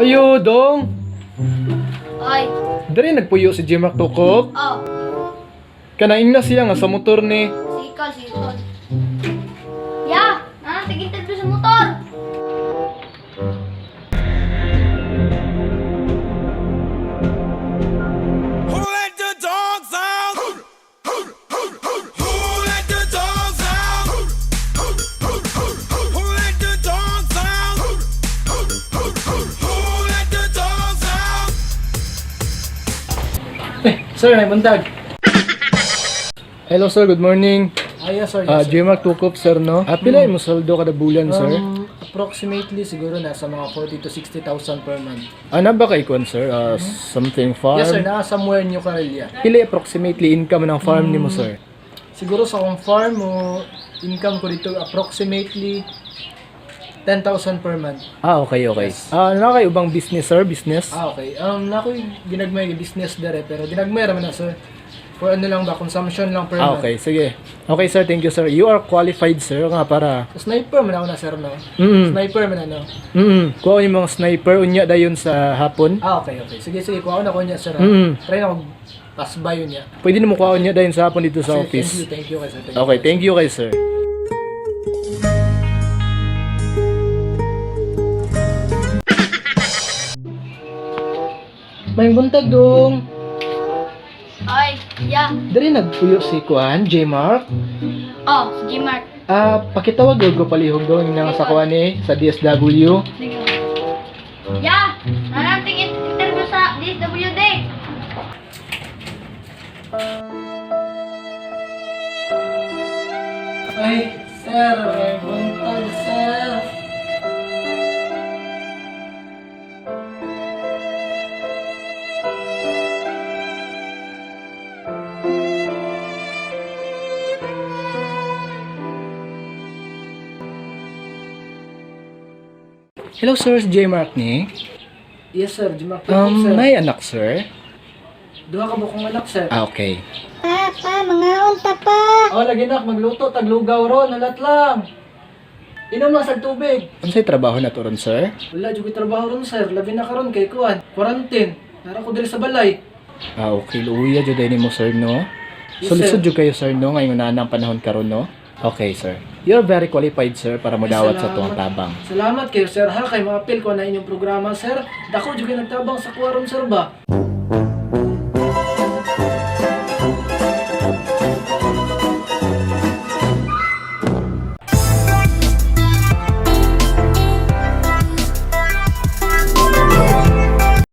Ayo, dong. Ay, Diri nagpuyo si J. Mark Tukop. oh, Kanaing na siya nga sa motor ni. sige call, sige call. Ya, na tigil sa motor. Who let the dogs out? Who let the dogs out? Who let the dogs out? Who let the dogs out? Eh, sir, may buntag. Hello sir, good morning. Ah, yes, sir. Ah, Yes, sir. J. Mark Tukop sir, no? Ah, pila imong sweldo kada bulan, sir? Approximately, siguro nasa mga 40 to 60,000 per month. Ano ba kay kon, sir? Ah, something farm? Yes, sir. Nasa somewhere in New Carelia. Pila approximately income ng farm nimo, sir? Siguro sa akong farm mo, income ko dito approximately 10,000 per month. Ah, okay, okay. Ah, na kay ubang business, sir? Business? Ah, okay. Na ako'y ginagmay business dere, pero ginagmay raman na, sir. For ano lang ba, consumption lang per Ah, month. okay, sige. Okay, sir, thank you, sir. You are qualified, sir, nga para. Sniper man ako na, sir, no? Sniper man ano. Kuha yung mga sniper unya dayon sa hapon. Ah, okay, okay. Sige, sige. Kuha ko na ko niya, sir. Ah. Try na mag pass by yun niya. Pwede na mo kuha unya dayon sa hapon dito sa Sige, office. thank you, kay sir. Thank you. Okay, thank you kay sir. May buntag dong. Ay, ya. Dali nagpuyo si Kuan, J. Mark. Oh, si Mark. Ah, pakitawag gyud ko palihog dong nang sa kuan eh, sa DSW. Sige. Ya, na tigil interview sa DSWD. Ay, sir, may buntag, sir. Hello sir, si J. Mark ni. Yes, sir. Jumak sir. May anak sir. Duha ka ba kong anak, sir? Ah, okay. Oh, lagi nak, magluto, taglugaw ron, halat lang. Inom lang sa tubig. Unsay trabaho na to ron sir? Wala, jud ko'y trabaho ron, sir. Labi na karon kay kuan. Quarantine. Nara ko diri sa balay. Ah, okay. Luya jud mo sir no. Yes, So lisod sir. jud kayo sir no ngayon na ang panahon karon no. Okay sir. You're very qualified sir para modawat sa tuwang Salamat. tabang. Salamat kayo, sir, ha. Kay maapil ko na inyong programa, sir. Dako jud kayo nagtabang sa kuwaron, sir ba?